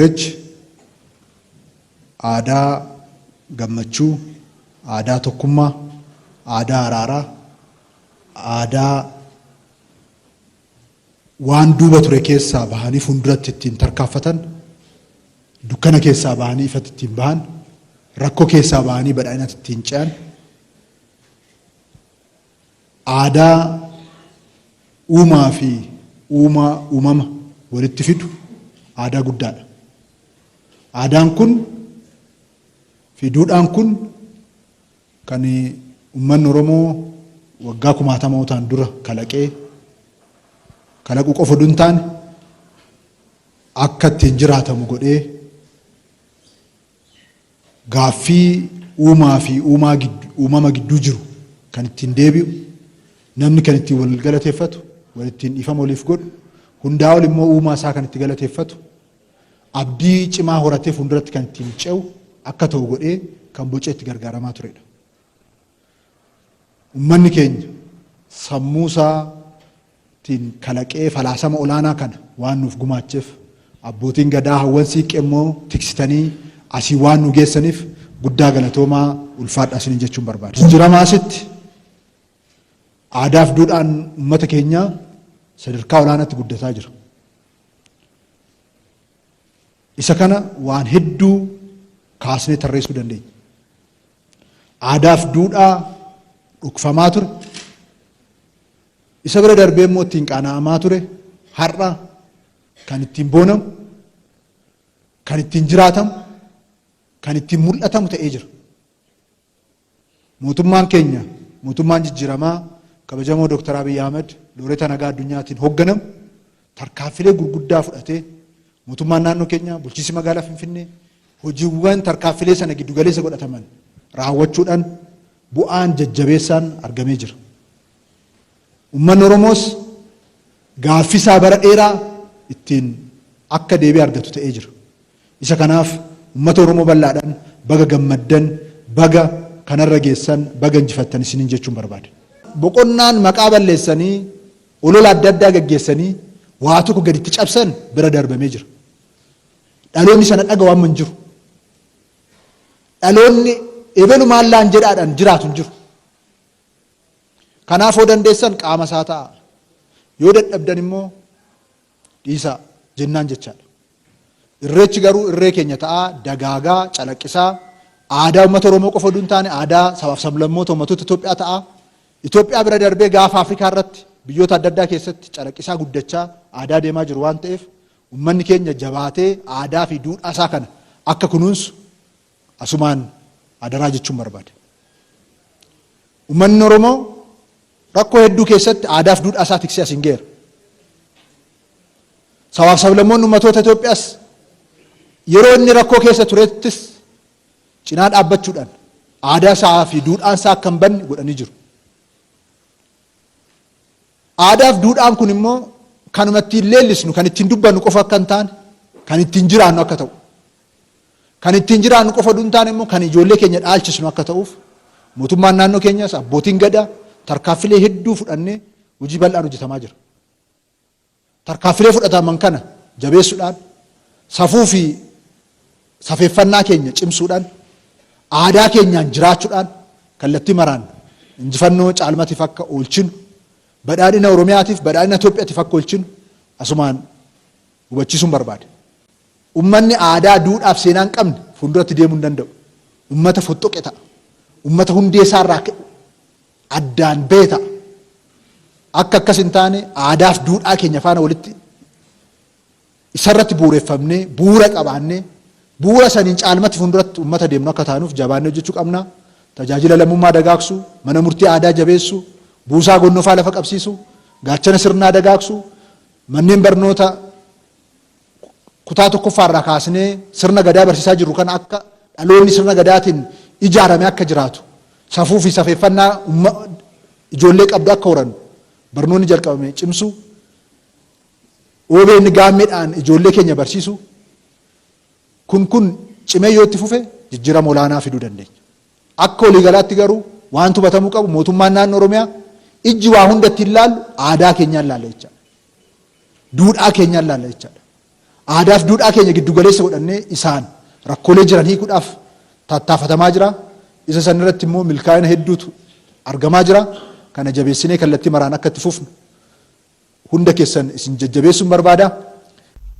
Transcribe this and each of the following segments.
Irreechi aadaa gammachuu, aadaa tokkummaa, aadaa araaraa, aadaa waan duuba ture keessaa bahanii fuulduratti ittiin tarkaanfatan, dukkana keessaa bahanii ifatti ittiin bahan, rakkoo keessaa bahanii badhaadhinatti ittiin ce'an, aadaa uumaa fi uumaa uumama walitti fidu aadaa guddaadha. Aadaan kun fi duudhaan kun kan uummanni Oromoo waggaa kumaatamootaan dura kalaqee kalaquu qofa osoo hin taane akka ittiin jiraatamu godhee gaaffii uumaa fi uumaa uumama gidduu jiru kan ittiin deebi'u, namni kan ittiin wal galateeffatu, wal ittiin dhiifama waliif godhu, hundaa ol immoo uumaa isaa kan itti galateeffatu, abdii cimaa horatee fuulduratti kan ittiin ce'u akka ta'u godhee kan bocee itti gargaaramaa turedha. Uummanni keenya sammuu isaatiin kalaqee falaasama olaanaa kana waan nuuf gumaacheef, abbootiin gadaa hawwan siiqqee immoo tiksitanii asii waan nu geessaniif guddaa galatoomaa, ulfaadhaa isiniin jechuun barbaada. Jijjiiramaa asitti aadaaf duudhaan uummata keenyaa sadarkaa olaanaatti guddataa jira. Isa kana waan hedduu kaasnee tarreessuu dandeenya. Aadaaf duudhaa dhokfamaa ture. Isa bira darbee immoo ittiin qaana'amaa ture. Har'a kan ittiin boonamu, kan ittiin jiraatamu, kan ittiin mul'atamu ta'ee jira. Mootummaan keenya, mootummaan jijjiiramaa kabajamoo Dooktar Abiy Ahmed Looreeta Nagaa Addunyaatiin hoogganamu tarkaanfilee gurguddaa fudhatee, mootummaan naannoo keenyaa, bulchiinsi magaalaa Finfinnee hojiiwwan tarkaanfilee sana giddugaleessa godhataman raawwachuudhaan bu'aan jajjabeessaan argamee jira. Uummanni Oromoos gaaffisaa bara dheeraa ittiin akka deebii argatu ta'ee jira. Isa kanaaf uummata Oromoo bal'aadhaan baga gammaddan, baga kanarra geessan, baga injifattan isiniin jechuun barbaada. Boqonnaan maqaa balleessanii olola adda addaa gaggeessanii waa tokko gaditti cabsan bira darbamee jira. Dhaloonni sana dhaga'u amma hin jiru. Dhaloonni ebelu maallaan jedhaadhaan jiraatu hin jiru. Kanaaf yoo dandeessan qaama isaa ta'a. Yoo dadhabdan immoo dhiisaa jennaan jechaadha. Irreechi garuu irree keenya ta'aa, dagaagaa, calaqqisaa, aadaa uummata Oromoo qofa osoo hin taane aadaa sabaaf sablammoota uummattoota Itoophiyaa ta'aa. Itoophiyaa bira darbee gaafa Afrikaa irratti biyyoota adda addaa keessatti calaqqisaa guddachaa aadaa deemaa jiru waan ta'eef uummanni keenya jabaatee aadaa fi duudhaa isaa kana akka kunuunsu asumaan adaraa jechuun barbaada. Uummanni Oromoo rakkoo hedduu keessatti aadaa fi duudhaa isaa tiksee asiin geera. Sabaaf sablammoonni uummattoota Itoophiyaas yeroo inni rakkoo keessa turettis cinaa dhaabbachuudhaan aadaa isaa fi duudhaan isaa akka hin banne godhanii jiru. Aadaa fi duudhaan kun immoo kanuma ittiin leellisnu, kan ittiin dubbannu qofa akka hin taane, kan ittiin jiraannu akka ta'u. Kan ittiin jiraannu qofa osoo hin taane immoo kan ijoollee keenya dhaalchisnu akka ta'uuf mootummaan naannoo keenyaas abbootiin gadaa tarkaanfilee hedduu fudhannee hojii bal'aan hojjetamaa jira. Tarkaanfilee fudhataman kana jabeessuudhaan, safuu fi safeeffannaa keenya cimsuudhaan, aadaa keenyaan jiraachuudhaan kallattii maraan injifannoo caalmatiif akka oolchinu, badhaadhina Oromiyaatiif, badhaadhina Itoophiyaatiif akka oolchinu asumaan hubachiisuun barbaada. Uummanni aadaa, duudhaa fi seenaa hin qabne fuulduratti deemuu hin danda'u. Uummata fottoqe ta'a. Uummata hundee isaarraa addaan ba'e ta'a. Akka akkas hin taane aadaa fi duudhaa keenya faana walitti isarratti bu'uureffamnee, bu'uura qabaannee, bu'uura saniin caalmatti fuulduratti uummata deemnu akka taanuuf jabaannee hojjechuu qabna. Tajaajila lammummaa dagaagsuu, mana murtii aadaa jabeessuu, buusaa gonnofaa lafa qabsiisuu, gaachana sirnaa dagaagsuu, manneen barnoota kutaa tokkoffaarraa kaasnee sirna gadaa barsiisaa jirru kana akka dhaloonni sirna gadaatiin ijaarame akka jiraatu, safuu fi safeeffannaa ijoollee qabdu akka horannu barnoonni jalqabame cimsuu, OBN gaammeedhaan ijoollee keenya barsiisuu, kun cimee yoo itti fufe jijjiirama olaanaa fiduu dandeenya. Akka waliigalaatti garuu waan hubatamuu qabu, mootummaan naannoo Oromiyaa ijji waa hunda ittiin laallu aadaa keenyaan laalla jechaadha. Duudhaa keenyaan laalla jechaadha. Aadaaf duudhaa keenya giddu galeessa godhannee isaan rakkoolee jiran hiikuudhaaf tattaafatamaa jira. Isa san irratti immoo milkaa'ina hedduutu argamaa jira. Kana jabeessinee kallattii maraan akka itti fufnu hunda keessan isin jajjabeessuun barbaada.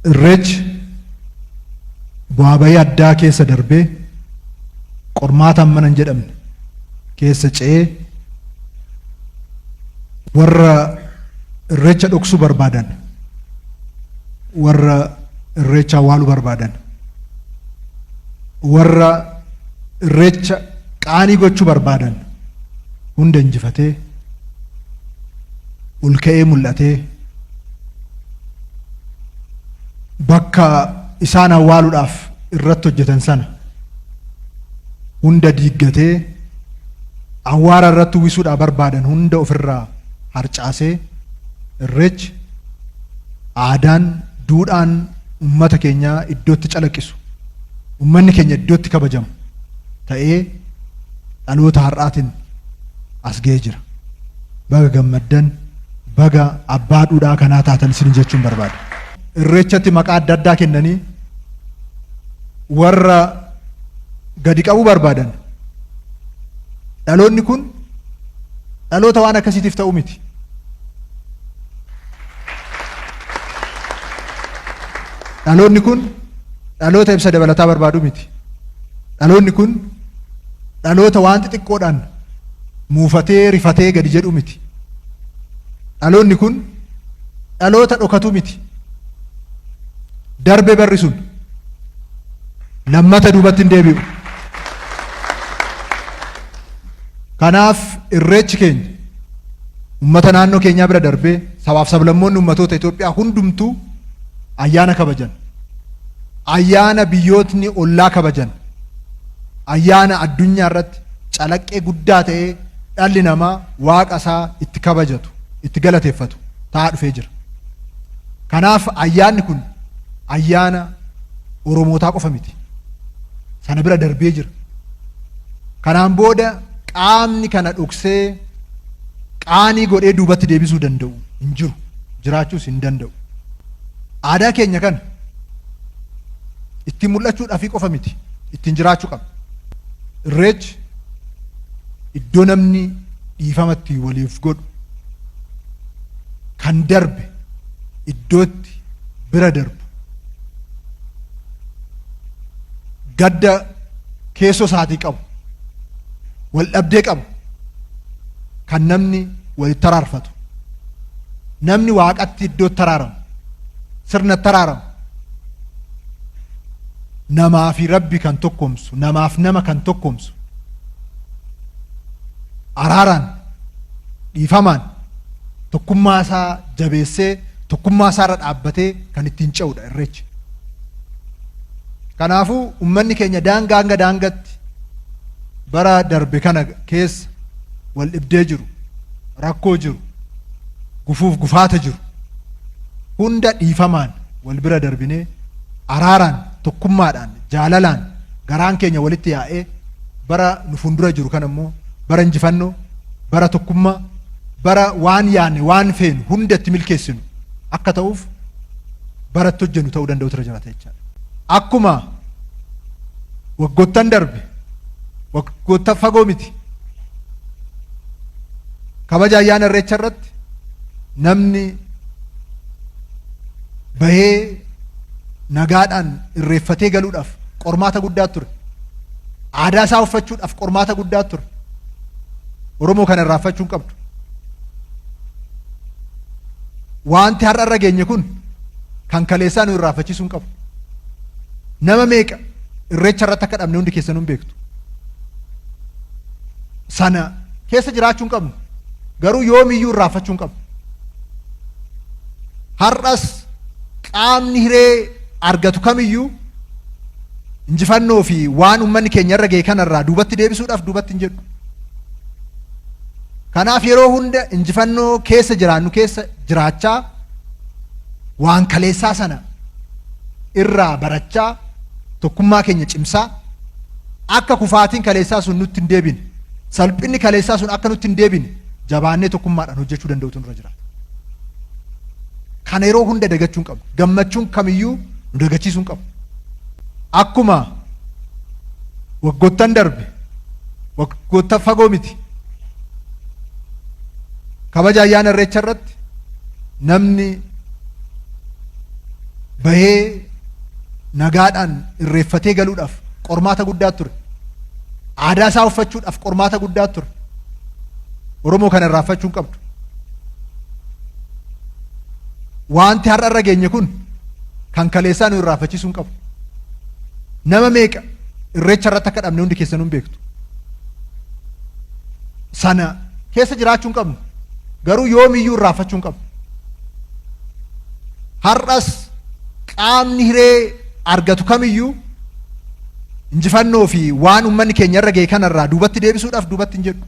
Irreechi bu'aa bahii addaa keessa darbee, qormaata hammana hin jedhamne keessa ce'ee, warra irreecha dhoksuu barbaadan, warra irreecha awwaaluu barbaadan, warra irreecha qaanii gochuu barbaadan hunda injifatee ol ka'ee mul'atee, bakka isaan awwaaluudhaaf irratti hojjetan sana hunda diiggatee, awwaara irratti uwwisuudhaaf barbaadan hunda ofirraa harcaasee, irreechi aadaan duudhaan ummata keenyaa iddootti calaqqisu, ummanni keenya iddootti kabajamu ta'ee dhaloota har'aatiin as ga'ee jira. Baga gammaddan, baga abbaa duudhaa kanaa taatan isin jechuun barbaada. Irreechatti maqaa adda addaa kennanii warra gadi qabuu barbaadan, dhaloonni kun dhaloota waan akkasiitiif ta'u miti. Dhaloonni kun dhaloota ibsa dabalataa barbaadu miti. Dhaloonni kun dhaloota waan xixiqqoodhaan muufatee rifatee gadi jedhu miti. Dhaloonni kun dhaloota dhokatu miti. Darbe barri sun, lammata duubatti hin deebi'u. Kanaaf irreechi keenya ummata naannoo keenyaa bira darbee sabaaf sablammoonni ummatoota Itoophiyaa hundumtuu ayyaana kabajan. Ayyaana biyyootni ollaa kabajan. Ayyaana addunyaa irratti calaqqee guddaa ta'ee dhalli namaa waaqa isaa itti kabajatu, itti galateeffatu ta'aa dhufee jira. Kanaaf ayyaanni kun ayyaana Oromootaa qofa miti. Sana bira darbee jira. Kanaan booda qaamni kana dhoksee qaanii godhee duubatti deebisuu danda'u hin jiru. Jiraachuus hin danda'u. Aadaa keenya kana ittiin mul'achuudhaafii qofa miti. Ittiin jiraachuu qabna. Irreechi iddoo namni dhiifama itti waliif godhu, kan darbe iddootti bira darbu, gadda keessoo isaatii qabu, wal dhabdee qabu kan namni walitti araarfatu, namni waaqatti iddootti araaramu, sirnatti araaramu, namaa fi rabbi kan tokkoomsu, namaaf nama kan tokkoomsu, araaraan, dhiifamaan tokkummaa isaa jabeessee, tokkummaa isaa irra dhaabbatee kan ittiin ce'udha irreechi. Kanaafuu ummanni keenya daangaa hanga daangatti bara darbe kana keessa wal dhibdee jiru, rakkoo jiru, gufuuf gufaata jiru hunda dhiifamaan wal bira darbinee, araaraan, tokkummaadhaan, jaalalaan garaan keenya walitti yaa'ee, bara nu fuuldura jiru kana immoo bara injifannoo, bara tokkummaa, bara waan yaanne waan feenu hunda itti milkeessinu akka ta'uuf baratti hojjennu ta'uu danda'utu irra jiraata jechaadha. Akkuma waggoottan darbe, waggoottan fagoo miti, kabaja ayyaana irreecha irratti namni bahee nagaadhaan irreeffatee galuudhaaf qormaata guddaa ture. Aadaa isaa uffachuudhaaf qormaata guddaa ture. Oromoo kana irraanfachuu hin qabdu. Wanti har'a irra geenye kun kan kaleessaa nu irraanfachiisuu hin qabu. Nama meeqa irreecha irratti akka dhabne hundi keessanuu hin beektu. Sana keessa jiraachuu hin qabnu. Garuu yoomiyyuu irraanfachuu hin qabnu. Har'as qaamni hiree argatu kamiyyuu injifannoo fi waan uummanni keenya irra ga'e kanarraa duubatti deebisuudhaaf duubatti hin jedhu. Kanaaf yeroo hunda injifannoo keessa jiraannu keessa jiraachaa, waan kaleessaa sana irraa barachaa, tokkummaa keenya cimsaa, akka kufaatiin kaleessaa sun nutti hin deebine, salphinni kaleessaa sun akka nutti hin deebine jabaannee tokkummaadhaan hojjechuu danda'utu nurra jiraata. Kana yeroo hunda dagachuu hin qabnu. Gammachuun kamiyyuu nu dagachiisuu hin qabu. Akkuma waggoottan darbe, waggoottan fagoo miti, kabaja ayyaana Irreecha irratti namni bahee nagaadhaan irreeffatee galuudhaaf qormaata guddaa ture. Aadaa isaa uffachuudhaaf qormaata guddaa ture. Oromoo kana irraanfachuu hin qabdu. Wanti har'a irra geenye kun kan kaleessaa nu irraanfachiisuu hin qabu. Nama meeqa Irreecha irratti akka dhabne hundi keessanuu hin beektu. Sana keessa jiraachuu hin qabnu. Garuu yoomiyyuu irraanfachuu hin qabnu. Har'as qaamni hiree argatu kamiyyuu injifannoo fi waan uummanni keenya irra ga'e kanarraa duubatti deebisuudhaaf duubatti hin jedhu.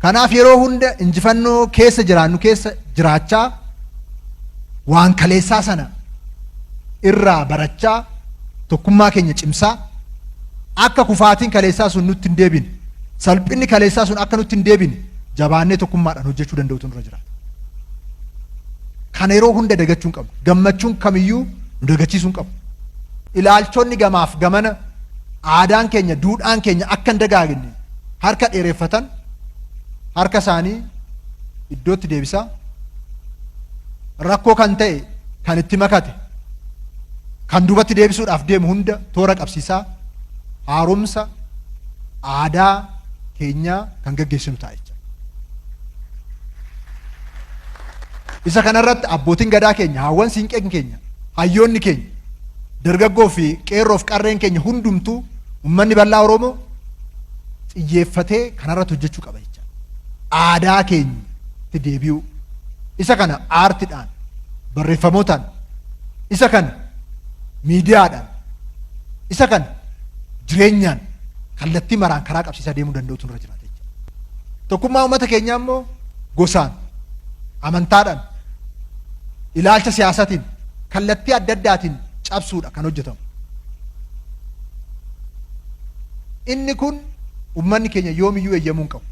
Kanaaf yeroo hunda injifannoo keessa jiraannu keessa jiraachaa, waan kaleessaa sana irraa barachaa, tokkummaa keenya cimsaa, akka kufaatiin kaleessaa sun nutti hin deebine, salphinni kaleessaa sun akka nutti hin deebine, jabaannee tokkummaadhaan hojjechuu danda'utu nurra jiraata. Kana yeroo hunda dagachuu hin qabnu. Gammachuun kamiyyuu nu dagachiisuu hin qabu. Ilaalchonni gamaaf gamana aadaan keenya, duudhaan keenya akka hin dagaagne harka dheereffatan harka isaanii iddootti deebisaa, rakkoo kan ta'e kan itti makate kan duubatti deebisuudhaaf deemu hunda toora qabsiisaa, haaromsa aadaa keenyaa kan gaggeessinu ta'a jecha. Isa kanarratti abbootiin gadaa keenya, haawwan siinqeen keenya, hayyoonni keenya, dargaggoo fi qeerroof qarreen keenya hundumtuu, uummanni bal'aa Oromoo xiyyeeffatee kanarratti hojjechuu qaba jecha. Aadaa keenyatti deebi'uu. Isa kana aartiidhaan, barreeffamootaan, isa kana miidiyaadhaan, isa kana jireenyaan kallattii maraan karaa qabsiisaa deemuu danda'utu nurra jiraata jecha. Tokkummaa uummata keenyaa immoo gosaan, amantaadhaan, ilaalcha siyaasaatiin, kallattii adda addaatiin cabsuudha kan hojjetamu. Inni kun uummanni keenya yoomiyyuu eeyyamuu hin qabu.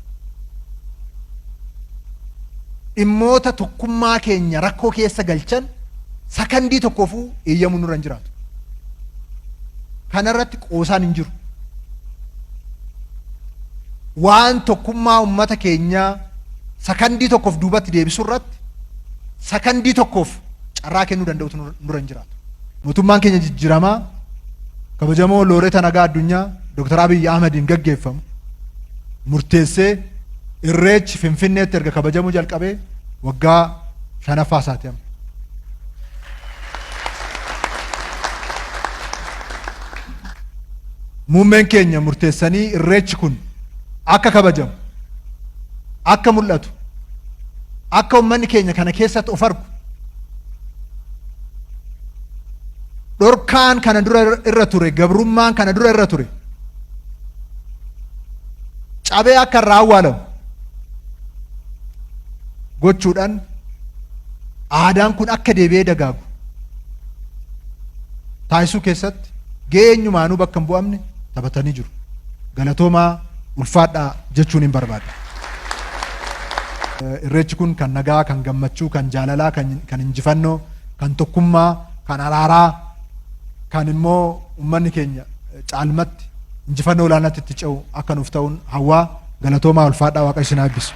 Dhimmoota tokkummaa keenya rakkoo keessa galchan sakandii tokkoofuu eeyyamuu nurra hin jiraatu. Kanarratti qoosaan hin jiru. Waan tokkummaa uummata keenyaa sakandii tokkoof duubatti deebisuu irratti sakandii tokkoof carraa kennuu danda'utu nurra hin jiraatu. Mootummaan keenya jijjiiramaa kabajamoo Looreeta Nagaa Addunyaa Dr. Abiyyi Ahmediin gaggeeffamu murteessee Irreechi Finfinneetti erga kabajamuu jalqabee waggaa shanaffaa isaati amma. Muummeen keenya murteessanii Irreechi kun akka kabajamu, akka mul'atu, akka uummanni keenya kana keessatti of argu, dhorkaan kana dura irra ture, gabrummaan kana dura irra ture cabee akka irraa awwaalamu gochuudhaan aadaan kun akka deebi'ee dagaagu taasisuu keessatti gahee eenyumaanuu bakka hin bu'amne taphatanii jiru. Galatoomaa, ulfaadhaa jechuun hin barbaada. Irreechi kun kan nagaa, kan gammachuu, kan jaalalaa, kan injifannoo, kan tokkummaa, kan araaraa, kan immoo uummanni keenya caalmatti injifannoo olaanaatti itti ce'u akka nuuf ta'uun hawwaa. Galatoomaa, ulfaadhaa, Waaqa isin haa eebbisu.